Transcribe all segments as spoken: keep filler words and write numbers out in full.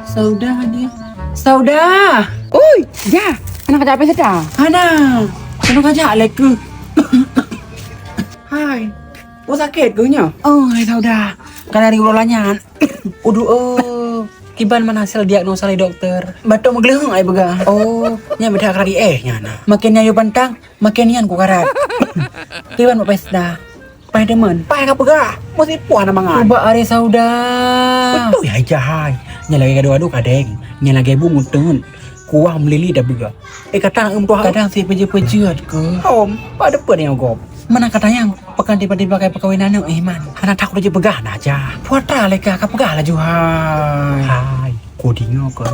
Sauda ni. Sauda! Ui, ya, hana kajak pesta? Hana. Hana kajak lé keuh. Hai. Oh, sakét keuh nyoe? Oh, hai Sauda. Kan hari uroe nyan. Uduh, oh. Kiban man hasil diagnosa lé doktor? Batuk meugleuheung ai peugah. Oh, nyan beda kali eh nyan. Makin nyan yue pantang, makin nyan kukarat. Kiban bak pesta? Pai demen. Pai ka peugah. Meusipoh hana mangat. Ubak ari Sauda. Beutôi hai jahai. Nyan lagèe gadoh-adoh kadeng. Nyan lagèe bu muteun. Kuah meulili dah beugah. Eh, kata em tuah. Kadang si peujeuet-peujeuet keuh. Hom, pada peue nyang gob? Mana kata nyang pekan tiba-tiba kai peukawinan aneuk Iman. Hana that kuteujeuet peugah na aja. Puatra lé ka, ka peugah laju hai. Hai, kudeungoe kon.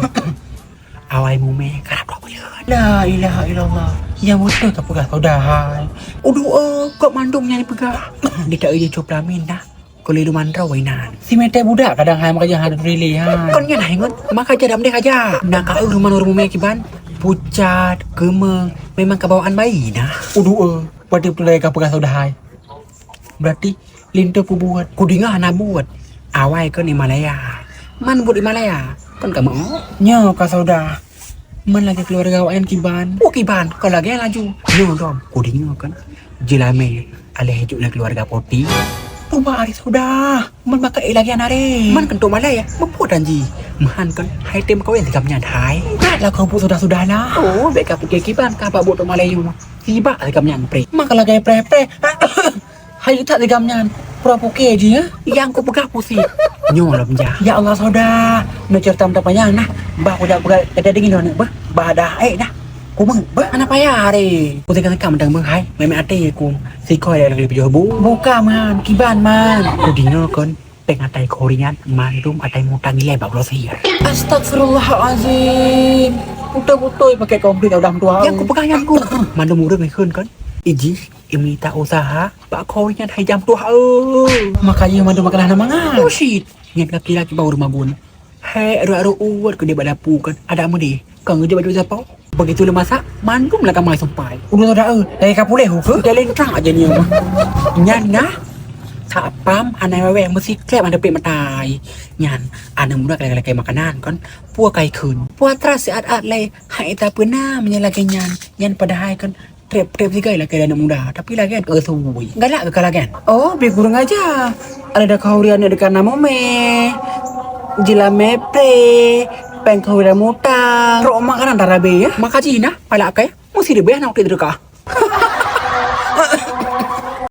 Awai mumè karab dua buleuen. La ilaha illallah. Nyang beutôi ka peugah Sauda hai. Uduh, eh, kok mandum nyang dipeugah. Di tak iya cop lamin dah. Keu lé lom andra wainan. Si Mete budak kadang hai makajih hana turi lé hai. Kon nyan hai ngon, maka jadam deh aja. Na ka eu ruman ureueng mumè kiban, pucat, keumeng, memang ka bawaan bayi nah. Uduh, eh, berarti beutôi lagèe ka peugah Sauda hai. Berarti linto peubuet, kudeungoe hana buet. Awai kon Himalaya. Man buet Himalaya, kon ka meu. Nyoe ka Sauda. Man lagèe keuluwarga awaknyan kiban. Oh, kiban, ka lagèe laju. Nyoe dom, kudeungoe kan. Jeulamé alèh jok lé keuluwarga poti. Tuba ari Sauda. Man maka eh lagèe nyan aré. Man keuntô malèe, meubuet janji. Meuhan kan, hai tem kawin si gam nyan hai. Kat lah kau buet sudah-sudah lah. Oh, bèk ka pike kiban, ka bak buet malèe nyoe. Sibak si gam nyan pré. Man ka lagèe pré-pré. Hai that digam nyan, pura puke jih, eh? Nyang kupeugah pusi. Nyoe lom jah. Ya Allah, Sauda. Nyoe ceurita meuta panyang nah. Bah kujak peugah, tadi dingin lôn, bah. Bah dah, eh, dah. Kumeung, bah. Hana payah, re. Kutekan-tekan mantong beuh hai. Meumet até ku. Sikoi lagèe pijoh bu. Buka man, kiban man. Kudeungoe kon, péng atai korian, mandum atai mutang ilèe bak uroe sihir. Astagfirullahalazim. Beutôi-beutôi pakai komplit udah meutuah. Nyang kupeugah nyang ku. Mandum ureueng ikheun kon. Ijih. Imita usaha bak kau nyan hai jam tuha, eh. Maka iya mandum makalah na mangat. Oh, shit. Nyan kaki laki bau rumah gun. Hai, aduh-aduh uwat keu dia bak dapu kan. Ada mudi. Kau ngejak baju siapa? Begitu le masak, mandum lah kamai sampai. Udah tak ada, eh. Dari kapuleh ke? Udah lentrang aja ni mah. Nyan nah. Tak pam, anak wewe mesti klep ada pek matai. Nyan, anak muda kali-kali makanan kan. Pua kai khun. Pua teras siat-at leh. Hai tak pernah menyalahkan nyan. Nyan padahai kan. Trép-trép sigai lakèe aneuk muda, tapi lagèe nyan keu sui. Galak keu ka lagèe nyan? Oh, bèk kurang aja. Ada dah kau rian dekat nama meh. Jila mepre. Peng kau dah mutang. Rok mak kan antara be ya. Maka jina, palak kai. Mesti lebih nak waktu itu kah?